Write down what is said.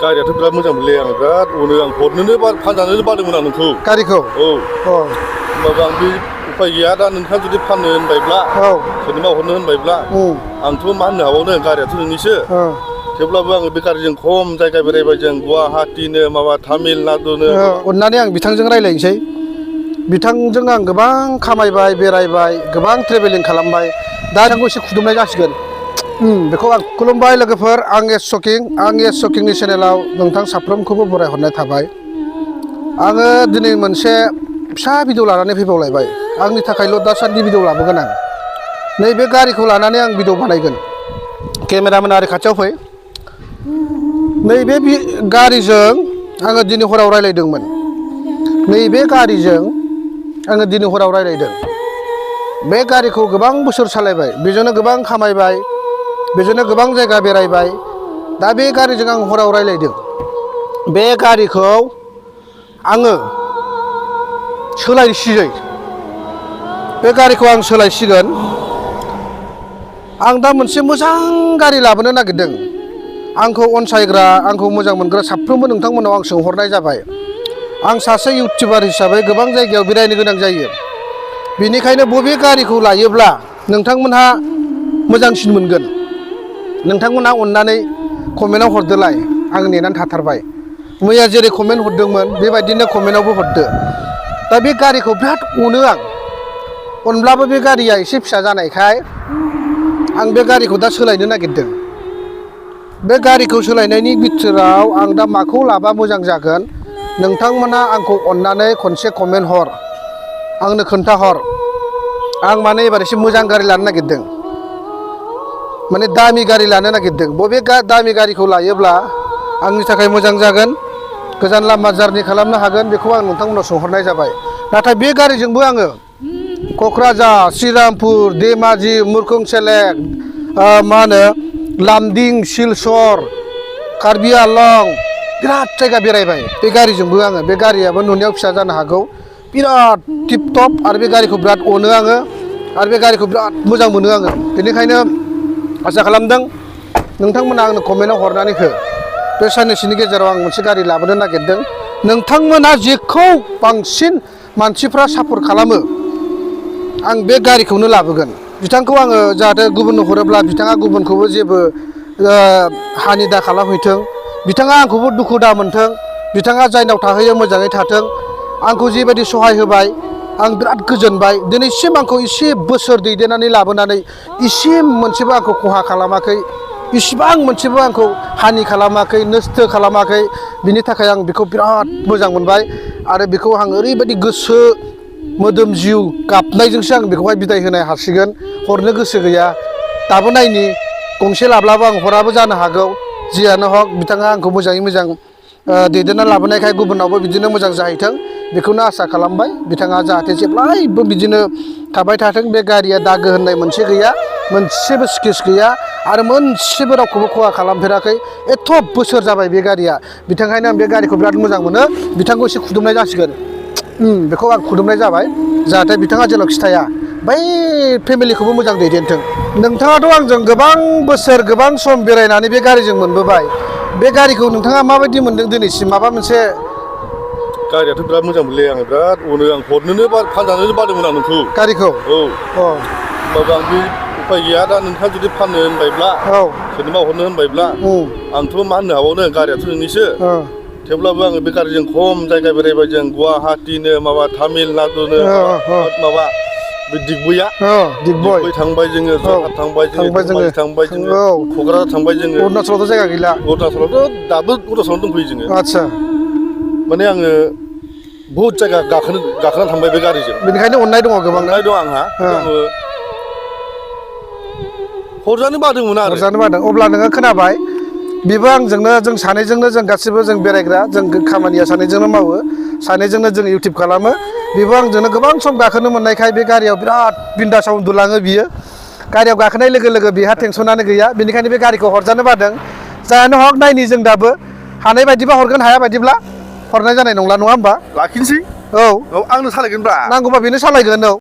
गारियाथ' बिराद मोजां मोनलै आं बिराद अनो आं हरनोनो फानजानोनो बादोंमोन आं नोंखौ गारिखौ औ होमबाबो आं बे उफाय गैया दा नोंथाङा जुदि फाननो होनबायब्ला सोरनोबा हरनो होनबायब्ला आंथ' मा होननो हाबावनो गारियाथ' नोंनिसो थेवब्लाबो आङो बे गारिजों खम जायगा बेरायबाय जों गुवाहाटीनो माबा तामिलनाडुनो अननानै आं बिथांजों रायज्लायनोसै बिथांजों आं गोबां खामायबाय बेरायबाय गोबां ट्रेभेलिं खालामबाय दा बिथांखौ एसे खुदुमनाय जासिगोन बेखौ आं खुलुमबाय लोगोफोर आं एस शकिंनि चेनेलाव नोंथां साफ्रोमखौबो बरायहरनाय थाबाय आङो दिनै मोनसे फिसा भिडिअ लानानै फैबावलायबाय आंनि थाखायल' दासान्दि भिडिअ लाबोगोन आं नैबे गारिखौ लानानै आं भिडिअ बानायगोन केमेरामेन आरो खाथियाव फै नैबे गारिजों आङो दिनै हराव रायज्लायदोंमोन नैबे गारिजों आङो दिनै हराव रायज्लायदों बे गारिखौ गोबां बोसोर सालायबाय बेजोंनो गोबां खामायबाय बेजोंनो गोबां जायगा बेरायबाय दा बे गारिजों आं हराव रायज्लायदों बे गारिखौ आङो सोलायसिगोन बे गारिखौ आं सोलायसिगोन आं दा मोनसे मोजां गारि लाबोनो नागिरदों आंखौ अनसायग्रा आंखौ मोजां मोनग्रा साफ्रोमबो नोंथांमोनाव आं सोंहरनाय जाबाय आं सासे इउटिउबार हिसाबै गोबां जायगायाव बेरायनो गोनां जायो बेनिखायनो बबे गारिखौ लायोब्ला नोंथांमोनहा मोजांसिन मोनगोन नोंथांमोनहा अननानै कमेन्टआव हरदोलाय आं नेनानै थाथारबाय मैया जेरै कमेन्ट हरदोंमोन बेबायदिनो कमेन्टआवबो हरदो दा बे गारिखौ बिराद अनो आं अनब्लाबो बे गारिया एसे फिसा जानायखाय आं बे गारिखौ दा सोलायनो नागिरदों बे गारिखौ सोलायनायनि बिथोराव आं दा माखौ लाबा मोजां जागोन नोंथांमोना आंखौ अननानै खनसे कमेन्ट हर आंनो खोन्थाहर आं माने एबार एसे मोजां गारि लानो नागिरदों माने दामि गारि लानो नागिरदों बबे दामि गारिखौ लायोब्ला आंनि थाखाय मोजां जागोन गोजान लामा जारनि खालामनो हागोन बेखौ आं नोंथांमोनाव सोंहरनाय जाबाय नाथाय बे गारिजोंबो आङो क'क्राझार श्रीरामपुर धेमाजि मुरखुं सेलेक मा होनो लामदिं सिलचर कार्बि आलं बिराद जायगा बेरायबाय बे गारिजोंबो आङो बे गारियाबो नुनायाव फिसा जानो हागौ बिराद टिप टप आरो बे गारिखौ बिराद अनो आङो आरो बे गारिखौ बिराद मोजां मोनो आङो बेनिखायनो आसा खालामदों नोंथांमोना आंनो कमेन्टआव हरनानै हो बे साननैसोनि गेजेराव आं मोनसे गारि लाबोनो नागिरदों नोंथांमोना जेखौ बांसिन मानसिफ्रा सापर्ट खालामो आं बे गारिखौनो लाबोगोन बिथांखौ आङो जाहाथे गुबुननो हरोब्ला बिथाङा गुबुनखौबो जेबो हानि दा खालामहैथों बिथाङा आंखौबो दुखु दा मोनथों बिथाङा जायनाव थाहैयो मोजाङै थाथों आंखौ जिबायदि सहाय होबाय आं बिराद गोजोनबाय दिनैसिम आंखौ एसे बोसोर दैदेननानै लाबोनानै एसे मोनसेबो आंखौ खहा खालामाखै इसिबां मोनसेबो आंखौ हानि खालामाखै नस्थ' खालामाखै बिनि थाखाय आं बेखौ बिराद मोजां मोनबाय आरो बेखौ आं ओरैबायदि गोसो मोदोम जिउ गाबनायजोंसो आं बेखौहाय बिदाय होनो हासिगोन हरनो गोसो गैया दाबो नायनि गंसे लाब्लाबो आं हराबो जानो हागौ जियानो हक बिथाङा आंखौ मोजाङै मोजां दैदेनना लाबोनायखाय गुबुनावबो बिदिनो मोजां जाहैथों बेखौनो आसा खालामबाय बिथाङा जाहाथे जेब्लायबो बिदिनो थाबाय थाथों बे गारिया दागो होननाय मोनसे गैया मोनसेबो स्केच गैया आरो मोनसेबो रावखौबो खहा खालामफेराखै एथ' बोसोर जाबाय बे गारिया बिथांखायनो आं बे गारिखौ बिराद मोजां मोनो बिथांखौ एसे खुदुमनाय जासिगोन बेखौ आं खुदुमनाय जाबाय जाहाथे बिथाङा जेरावखि थाया बै फेमिलिखौबो मोजां दैदेनथों नोंथाङाथ' आंजों गोबां बोसोर गोबां सम बेरायनानै बे गारिजों मोनबोबाय बे गारिखौ नोंथाङा माबायदि मोनदों दिनैसिम माबा मोनसे गारियाथ' बिराद मोजां मोनलै आङो बिराद अनो आं हरनोनो फानजानोनो बादोंमोन आं नोंखौ गारिखौ होमबाबो आं बे उफाय गैया दा नोंथाङा जुदि फाननो होनबायब्ला सोरनोबा हरनो होनबायब्ला आंथ' मा होननो हाबावनो गारियाथ' नोंनिसो थेवब्लाबो आङो बे गारिजों खम जायगा बेरायबाय जों गुवाहाटीनो माबा तामिलनाडुनो माबा बे दिग्बैया दिग्बै थांबाय जोङो जरहाट थांबाय जोङो धेमाजि थांबाय जोङो क'क्राझार थांबाय जोङो अरुणाचलावथ' जायगा गैला अरुणाचलावथ' दाबो अरुणाचलावनो दंफैयो जोङो आदसा माने आङो बहुद जायगा गाखोना थांबाय बे गारिजों बेनिखायनो अननाय दङ गोबां अननाय दं आंहा आङो हरजानो बादोंमोन आरो हरजानो बादों अब्ला नोङो खोनाबाय बेबो आंजोंनो जों सानैजोंनो जों गासिबो जों बेरायग्रा जों खामानिया सानैजोंनो मावो सानैजोंनो जों इउटिउब खालामो बेबो आंजोंनो गोबां सम गाखोनो मोननायखाय बे गारियाव बिराद बिन्दासाव उन्दुलाङो बियो गारियाव गाखोनाय लोगो लोगो बेहा टेनसनानो गैया बेनिखायनो बे गारिखौ हरजानो बादों जायानो हक नायनि जों दाबो हानाय बायदिबा हरगोन हाया बायदिब्ला हरनाय जानाय नंला नङा होमबा लाखिनोसै औ आंनो सालायगोनब्रा नांगौबा बेनो सालायगोन औ